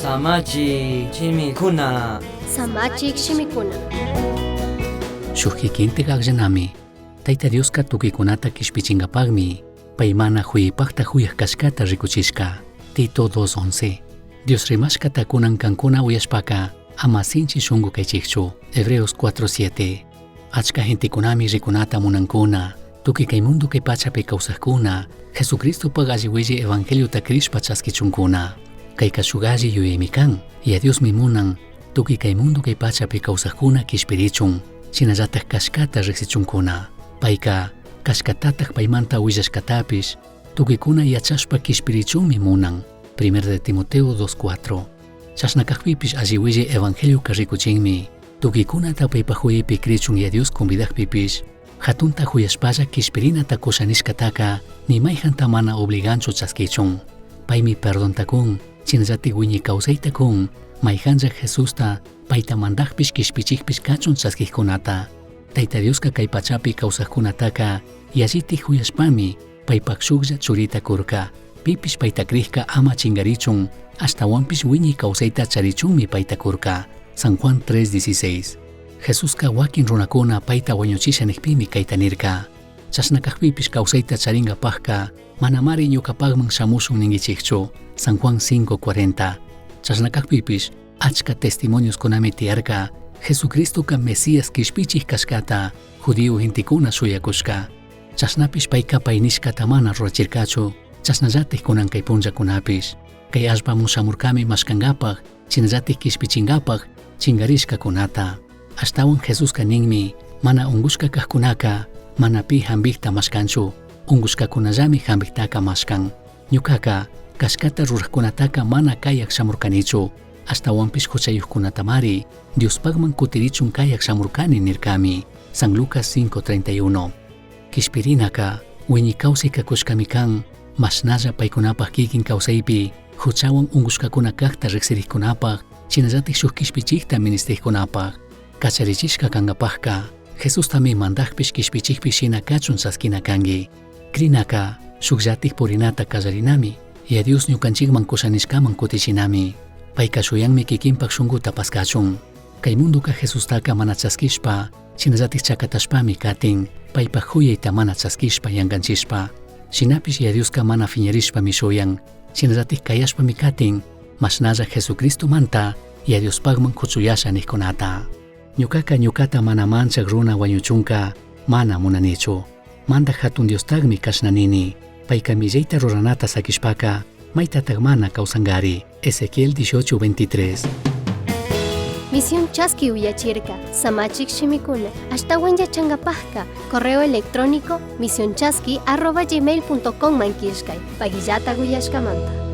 Samachik shimikuna. Samachik shimikuna. Shuj kikintik akllanami. Tayta Dioska tukuykunata kishpichinkapakmi pay mana juyaypakta juyak kashkata rikuchishka. Tito 2:11. Dios rimashkata kunan kankuna uyashpaka ama sinchi shunku kaychikchu. Hebreos 4:7. Achka gentekunami rikunata munankuna, tukuy kay mundo kay pachapi kawsajkuna, Jesucristopak alli willay evangeliota crishpa chaskichunkuna. Kayka shuk alli yuyaymi kan, Yaya Diosmi munan tukuy kay mundo kay pachapi kawsajkuna kishpirichun, shinallataj kashkata rijsichunkuna. Payka kashkatataj paymanta willashkatapish tukuykuna yachashpa kishpirichunmi munan. Primer de Timoteo 2:4. Chashna kajpipish alli willay evangelioka rikuchinmi, tukuykunata paypaj juyaypi crichun Yaya Dios convidajpipish, jatunta juyashpalla kishpirinata kusha nishkataka ni mayjanta mana obliganchu chaskichun. Paymi perdonta kun, shinallatik wiñay kawsayta kun, mayjanlla Jesusta payta mandajpish kishpichijpish kachun chaskijkunata. Tayta Dioska kay pachapi kawsajkunataka yallitik juyashpami paypak shuklla churita kurka. Pipish payta crijka ama chingarichun, ashtahuanpish wiñay kawsayta charichunmi payta kurka. San Juan 3:16. Jesuska wakin runakuna payta wañuchisha nijpimi kayta nirka. Chashna kajpipish kawsayta charingapajka manamari ñukapajman shamushun ninguichijchu. San Juan 5:40. Chashna kajpipish achka testimonioskunami tiyarka Jesucristoka Mesías kishpichij kashkata judío gentekuna shuyakushka. Chashnapish payka pay nishkata mana rurachirkachu, chashnallatik kunan kay punllakunapish. Kay allpaman shamurkami mashkankapaj, shinallatik kishpichinkapaj chingarishkakunata. Ashtawan Jesuska ninmi, mana ungushka kajkunaka mana pi jambijta mashkanchu, ungushkakunallami jambijtaka mashkan. Ñukaka kashkata rurajkunataka mana kayak shamurkanichu, ashtawanpish juchayujkunatamari Diospajman kutirichun kayak shamurkani nirkami. San Lucas 5:31. Kishpirinaka wiñay kawsay kakushkami kan, mashnalla paykunapaj kikin kawsaypi juchawan ungushkakuna kajta riksirikkunapaj, shinallatik shuk kishpichikta ministijkunapaj. Kacharichishka kankapajka, Jesustami mandajpish kishpichikpish shina kachun chaskina kanki. Crinaka shukllatik purinata kallarinami, Yaya Dios ñukanchikman kusha nishkaman kutichinami. Payka shuyanmi kikinpak shunkuta paskachun. Kay mundoka Jesustaka mana chaskishpa, shinallatik chakatashpami katin, paypak juyayta mana chaskishpa yankanchishpa. Shinapish Yaya Dioska mana fiñarishpami shuyan, shinallatik kayashpami katin, mashnalla Jesucristomanta Yaya Diospakman kuchuyasha nijkunata. Ñukaka ñukata mana manchak runa wañuchunka mana munanichu. Mandaj Jatun Diostajmi kashna nini, payka millayta ruranata sakishpaka maytataj mana kawsankari. Ezequiel 18:23. Misión Chaski uyachirka, Samachik shimikuna, ashtawan yachangapajka, correo electrónico misionchaski@gmail.com man killkay, pagillata uyashkamanta.